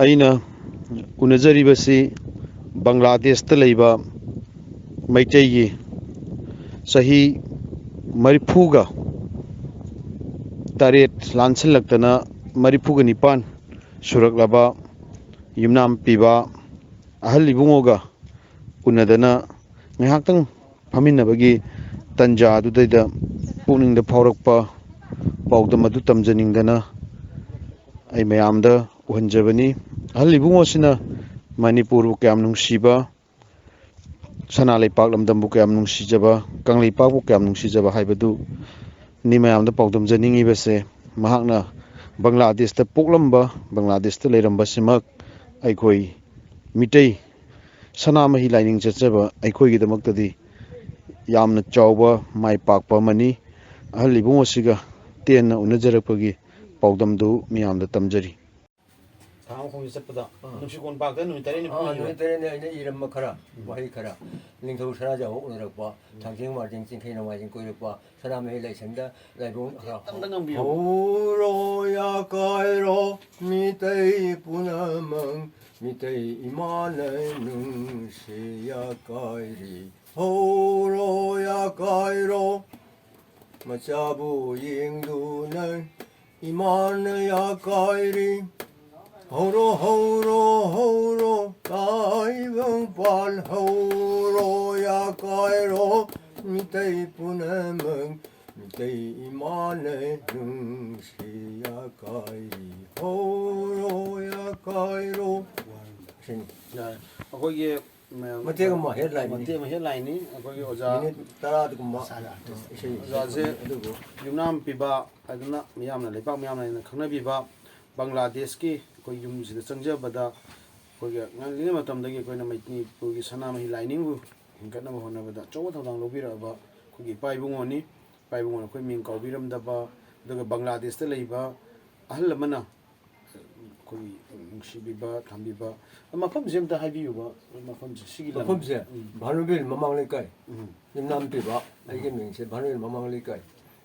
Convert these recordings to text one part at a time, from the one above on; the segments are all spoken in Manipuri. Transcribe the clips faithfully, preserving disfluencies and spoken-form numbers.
ꯑꯩꯅ ꯎꯅꯖꯔꯤꯕꯁꯤ ꯕꯪꯒ꯭ꯂꯥꯗꯦꯁꯇ ꯂꯩꯕ ꯃꯩꯇꯩꯒꯤ ꯆꯍꯤ ꯃꯔꯤꯐꯨꯒ ꯇꯔꯦꯠ ꯂꯥꯟꯁꯤꯜꯂꯛꯇꯅ ꯃꯔꯤꯐꯨꯒ ꯅꯤꯄꯥꯟ ꯁꯨꯔꯛꯂꯕ ꯌꯨꯝꯅꯥꯝ ꯄꯤꯕ ꯑꯍꯜ ꯏꯕꯨꯡꯉꯣꯒ ꯎꯅꯗꯅ ꯉꯥꯏꯍꯥꯛꯇꯪ ꯐꯝꯃꯤꯟꯅꯕꯒꯤ ꯇꯟꯖꯥ ꯑꯗꯨꯗꯩꯗ ꯄꯨꯛꯅꯤꯡꯗ ꯐꯥꯎꯔꯛꯄ ꯄꯥꯎꯗꯝ ꯑꯗꯨ ꯇꯝꯖꯅꯤꯡꯗꯅ ꯑꯩ ꯃꯌꯥꯝꯗ ꯎꯍꯟꯖꯕꯅꯤ꯫ ꯑꯍꯜ ꯏꯕꯨꯡꯉꯣꯁꯤꯅ ꯃꯅꯤꯄꯨꯔꯕꯨ ꯀꯌꯥꯝ ꯅꯨꯡꯁꯤꯕ, ꯁꯅꯥ ꯂꯩꯄꯥꯛ ꯂꯝꯗꯝꯕꯨ ꯀꯌꯥꯝ ꯅꯨꯡꯁꯤꯖꯕ, ꯀꯪꯂꯩꯄꯥꯛꯄꯨ ꯀꯌꯥꯝ ꯅꯨꯡꯁꯤꯖꯕ ꯍꯥꯏꯕꯗꯨ ꯅꯤ ꯃꯌꯥꯝꯗ ꯄꯥꯎꯗꯝꯖꯅꯤꯡꯉꯤꯕꯁꯦ꯫ ꯃꯍꯥꯛꯅ ꯕꯪꯒ꯭ꯂꯥꯗꯦꯁꯇ ꯄꯣꯛꯂꯝꯕ, ꯕꯪꯒ꯭ꯂꯥꯗꯦꯁꯇ ꯂꯩꯔꯝꯕꯁꯤꯃꯛ ꯑꯩꯈꯣꯏ ꯃꯤꯇꯩ ꯁꯅꯥꯃꯍꯤ ꯂꯥꯏꯅꯤꯡ ꯆꯠꯆꯕ ꯑꯩꯈꯣꯏꯒꯤꯗꯃꯛꯇꯗꯤ ꯌꯥꯝꯅ ꯆꯥꯎꯕ ꯃꯥꯏ ꯄꯥꯛꯄ ꯑꯃꯅꯤ꯫ ꯑꯍꯜ ꯏꯕꯨꯡꯉꯣꯁꯤꯒ ꯇꯦꯟꯅ ꯎꯅꯖꯔꯛꯄꯒꯤ ꯄꯥꯎꯗꯝꯗꯨ ꯃꯤꯌꯥꯝꯗ ꯇꯝꯖꯔꯤ꯫ ꯊꯥꯡ ꯈꯣꯡꯁꯦ ꯆꯠꯄꯗ ꯑꯥ꯫ ꯅꯨꯡꯁꯤꯀꯣꯟ ꯄꯥꯔꯛꯇ ꯅꯨꯃꯤꯠ ꯇꯔꯦꯠꯅꯤ ꯑꯥ, ꯐꯝꯃꯤꯕ꯫ ꯅꯨꯃꯤꯠ ꯇꯔꯦꯠꯅꯤ ꯑꯩꯅ ꯏꯔꯝꯕ ꯈꯔ, ꯎꯝ꯫ ꯋꯥꯍꯩ ꯈꯔ꯫ ꯎꯝ꯫ ꯅꯤꯡꯊꯧ ꯁꯅꯥꯖꯥꯎꯕ ꯎꯅꯔꯛꯄ, ꯎꯝ꯫ ꯊꯥꯡꯖꯤꯡ ꯃꯥꯔꯖꯤꯡ ꯆꯤꯡꯈꯩ ꯅꯣꯡꯃꯥꯏꯖꯤꯡ ꯀꯣꯏꯔꯛꯄ, ꯁꯅꯥꯃꯍꯤ ꯂꯥꯏꯁꯪꯗ ꯂꯥꯏꯕꯨꯡ ꯈꯔ ꯈꯤꯇꯪꯗ ꯉꯝꯕꯤꯌꯨ꯫ ꯍꯧꯔꯣ ꯌꯥꯀꯥꯏꯔꯣ ꯃꯤꯇꯩ ꯄꯨꯝꯅꯃꯛ, ꯃꯤꯇꯩ ꯏꯃꯥꯅ ꯅꯨꯡꯁꯤ ꯌꯥꯀꯥꯏꯔꯤ꯫ ꯍꯧꯔꯣ ꯌꯥꯀꯥꯏꯔꯣ ꯃꯆꯥꯕꯨ ꯌꯦꯡꯗꯨꯅ ꯏꯃꯥꯅ ꯌꯥꯀꯥꯏꯔꯤ꯫ ꯍꯧꯔꯣ, ꯍꯧꯔꯣ, ꯍꯧꯔꯣ, ꯇꯥꯏꯕꯪꯄꯥꯜ ꯍꯧꯔꯣ, ꯌꯥꯀꯥꯏꯔꯣ, ꯃꯤꯇꯩ ꯄꯨꯝꯅꯃꯛ, ꯃꯤꯇꯩ ꯏꯃꯥꯅ ꯅꯨꯡꯁꯤ ꯌꯥꯀꯥꯏꯔꯤ꯫ ꯍꯧꯔꯣ, ꯌꯥꯀꯥꯏꯔꯣ꯫ ꯁꯤꯅꯤ꯫ ꯌꯥꯔꯦ꯫ ꯑꯩꯈꯣꯏꯒꯤ ꯃꯌꯥꯝ ꯃꯇꯦꯛ ꯑꯃ headline ꯅꯤ꯫ ꯃꯇꯦꯛ ꯑꯃ headline ꯅꯤ꯫ ꯑꯩꯈꯣꯏꯒꯤ ꯑꯣꯖꯥ ꯃꯤꯅꯤꯠ ꯇꯔꯥꯒꯨꯝꯕ ꯏꯁꯩ ꯑꯣꯖꯥꯁꯦ ꯑꯗꯨꯕꯨ ꯌꯨꯝꯅꯥꯝ ꯄꯤꯕ ꯍꯥꯏꯗꯨꯅ ꯃꯤꯌꯥꯝꯅ, ꯂꯩꯄꯥꯛ ꯃꯤꯌꯥꯝꯅ ꯍꯦꯟꯅ ꯈꯪꯅꯕꯤꯕ ꯕꯪꯒ꯭ꯂꯥꯗꯦꯁꯀꯤ ꯑꯩꯈꯣꯏ ꯌꯨꯝꯁꯤꯗ ꯆꯪꯖꯕꯗ ꯑꯩꯈꯣꯏꯒꯤ ꯉꯜꯂꯤꯉꯩ ꯃꯇꯝꯗꯒꯤ ꯑꯩꯈꯣꯏꯅ ꯃꯅꯤꯄꯨꯔꯒꯤ ꯁꯅꯥꯃꯍꯤ ꯂꯥꯏꯅꯤꯡꯕꯨ ꯍꯤꯡꯒꯠꯅꯕ ꯍꯣꯠꯅꯕꯗ ꯑꯆꯧꯕ ꯊꯧꯗꯥꯡ ꯂꯧꯕꯤꯔꯛꯑꯕ ꯑꯩꯈꯣꯏꯒꯤ ꯏꯄꯥ ꯏꯕꯨꯡꯉꯣꯅꯤ꯫ ꯏꯄꯥ ꯏꯕꯨꯡꯉꯣꯅ ꯑꯩꯈꯣꯏ ꯃꯤꯡ ꯀꯥꯎꯕꯤꯔꯝꯗꯕ, ꯑꯗꯨꯒ ꯕꯪꯒ꯭ꯂꯥꯗꯦꯁꯇ ꯂꯩꯕ ꯑꯍꯜ ꯑꯃꯅ ꯑꯩꯈꯣꯏꯒꯤ ꯅꯨꯡꯁꯤꯕꯤꯕ, ꯊꯝꯕꯤꯕ, ꯃꯐꯝꯁꯦ ꯑꯝꯇ ꯍꯥꯏꯕꯤꯌꯨꯕ, ꯃꯐꯝꯁꯦ, ꯁꯤꯒꯤ ꯂꯝ-, ꯃꯐꯝꯁꯦ ꯎꯝ꯫ ꯚꯥꯅꯨꯕꯤꯜ ꯃꯃꯥꯡ ꯂꯩꯀꯥꯏ, ꯎꯝ꯫ ꯌꯨꯝꯅꯥꯝ ꯄꯤꯕ, ꯑꯩꯒꯤ ꯎꯝ꯫ ꯃꯤꯡꯁꯦ ꯚꯥꯅꯨꯕꯤꯜ ꯃꯃꯥꯡ ꯂꯩꯀꯥꯏ꯫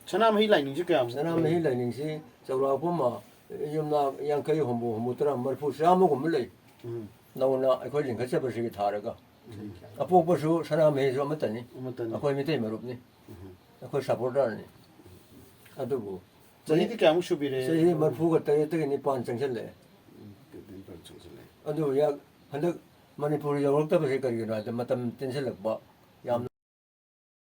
ꯁꯅꯥꯃꯍꯤ ꯂꯥꯏꯅꯤꯡꯁꯦ ꯀꯌꯥꯝ ꯁꯅꯥꯃꯍꯤ ꯂꯥꯏꯅꯤꯡꯁꯤ ꯆꯥꯎꯔꯥꯛꯄ ꯑꯃ ꯌꯨꯝꯅꯥꯛ ꯌꯥꯡꯈꯩ, ꯍꯨꯝꯐꯨ, ꯍꯨꯝꯐꯨ ꯇꯔꯥ, ꯃꯔꯤꯐꯨ, ꯆꯥꯝꯃꯒꯨꯝꯕ ꯂꯩ꯫ ꯎꯝ꯫ ꯅꯧꯅ ꯑꯩꯈꯣꯏ ꯂꯤꯡꯈꯠꯆꯕꯁꯤꯒꯤ ꯊꯥꯔꯒ꯫ ꯎꯝ꯫ ꯑꯄꯣꯛꯄꯁꯨ ꯁꯅꯥꯃꯍꯤꯁꯨ ꯑꯃꯠꯇꯅꯤ꯫ ꯑꯃꯠꯇꯅꯤ꯫ ꯑꯩꯈꯣꯏ ꯃꯤꯇꯩ ꯃꯔꯨꯞꯅꯤ꯫ ꯎꯝ꯫ ꯑꯩꯈꯣꯏ supporterꯅꯤ꯫ ꯑꯗꯨꯕꯨ ꯆꯍꯤꯗꯤ ꯀꯌꯥꯃꯨꯛ ꯁꯨꯕꯤꯔꯦ? ꯆꯍꯤ ꯃꯔꯤꯐꯨꯒ ꯇꯔꯦꯠꯇꯒꯤ ꯅꯤꯄꯥꯟ ꯆꯪꯁꯤꯜꯂꯛꯑꯦ꯫ ꯎꯝ, ꯅꯤꯄꯥꯟ ꯆꯪꯁꯤꯜꯂꯛꯑꯦ꯫ ꯑꯗꯨ ꯌꯥ-, ꯍꯟꯗꯛ ꯃꯅꯤꯄꯨꯔ ꯌꯧꯔꯛꯇꯕꯁꯦ ꯀꯔꯤꯒꯤꯅꯣ ꯍꯥꯏꯕꯗ ꯃꯇꯝ ꯇꯦꯟꯁꯤꯜꯂꯛꯄ,